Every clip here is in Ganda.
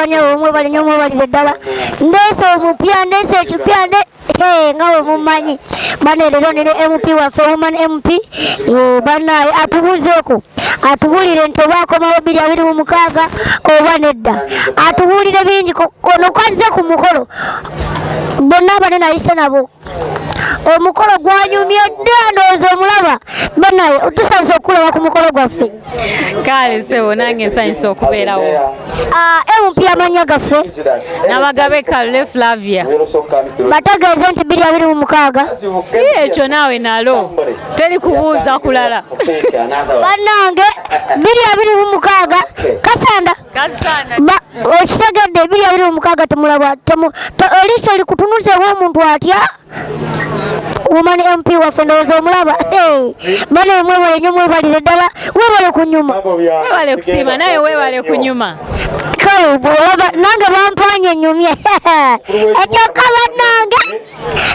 Nyo mwebale nnyo, mwebalire ddala. Ndeese omupya, ndeese ekipya, nga bwe mumanyi bane, leero nene MP waffe, woman MP. Banaye atubuuzeeko, atubuulire nti oba akomawo 2026 oba nedda. Atubuulire bingi. Ono kwazze ku mukolo, bonna abanene ayise nabo, omukolo gwanyumye dda. Ndowooza omulaba. Banaye tusanyusa okulaba ku mukolo gwaffe. Kale ssebo, nange nsanyusa okubeerawo. Ah, MP, amannya gaffe? Nabagabe Kalule Flavia. Bategeeze nti 2026. Ii, ekyo naawe nalo teri kubuuza kulala. Bannange, 2026 kasanda. Kasanda. Okitegedde, 2026 temulaba oliiso likutunuzeewo omuntu atya. Woman MP waffe, ndowooza omulaba. Hey, bane mwebale nnyo, mwebalire ddala, webale kunyuma. Webale kusiima, naye webale kunyuma. Kale bwolaba nange bampanye nyumye ekyokka. Bannange,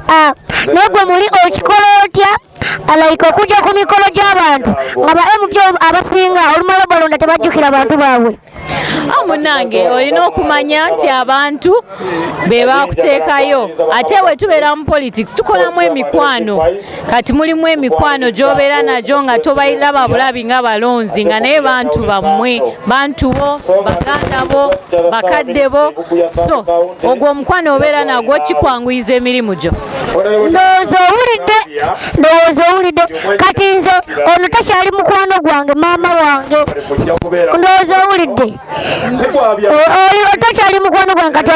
ah, naye gwe muli okikola otya alayika okujja ku mikolo gy'abantu nga ba MP abasinga olumala balonda tebajjukira bantu baabwe? Ah, munnange, olina okumanya nti abantu be bakuteekayo, ate bwe tubeera mu politics tukolamu emikwano. Kati mulimu emikwano gy'obeera nagyo nga tobalaba bulabi nga balonzi, nga naye bantu bammwe, bantu bo, baganda bo, bakadde bo. So ogwo omukwano obeera nagwo kikwanguyiza emirimu gyo. Ndowooza owulidde, ndowooza owulidde. Kati nze ono takyali mukwano gwange, maama wange. Ndowooza owulidde. Oyo takyali mukwano gwange, kati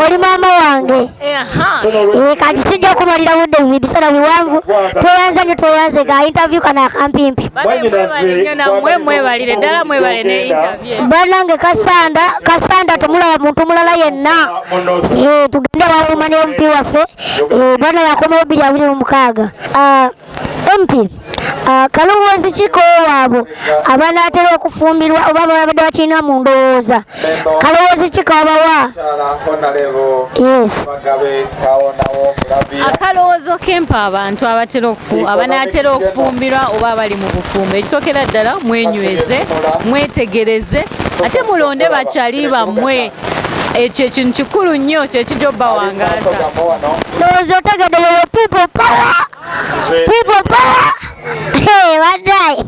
oli maama wange. Eh, kati sijja kumalira budde, biseera biwanvu. Tweyanze nnyo, tweyanze ga interview kano akampimpi. Mwebale nnyo nammwe, mwebalire ddala, mwebale ne interview. Bannange, kasanda kasanda, temulaba muntu mulala yenna. Eh, tugende wa woman MP waffe. Eh, bana yakomawo 2026. Ah, MP, ah, kalowoozi ki kowaabo abanaatera okufumbirwa oba babadde bakirina mu ndowooza? Kalowoozi ki kabawa? Yes. Akalowoozo kempa abantu abanaatera okufumbirwa oba abali mu bufumbo, ekisookera ddala mwenyweze, mwetegereze, ate mulonde bakyali bammwe. Ekyo ekintu kikulu nnyo, kyekijja obbawangaaza. Ndowooza otegedde. Yoyo people power, people power. Hey, waddayi.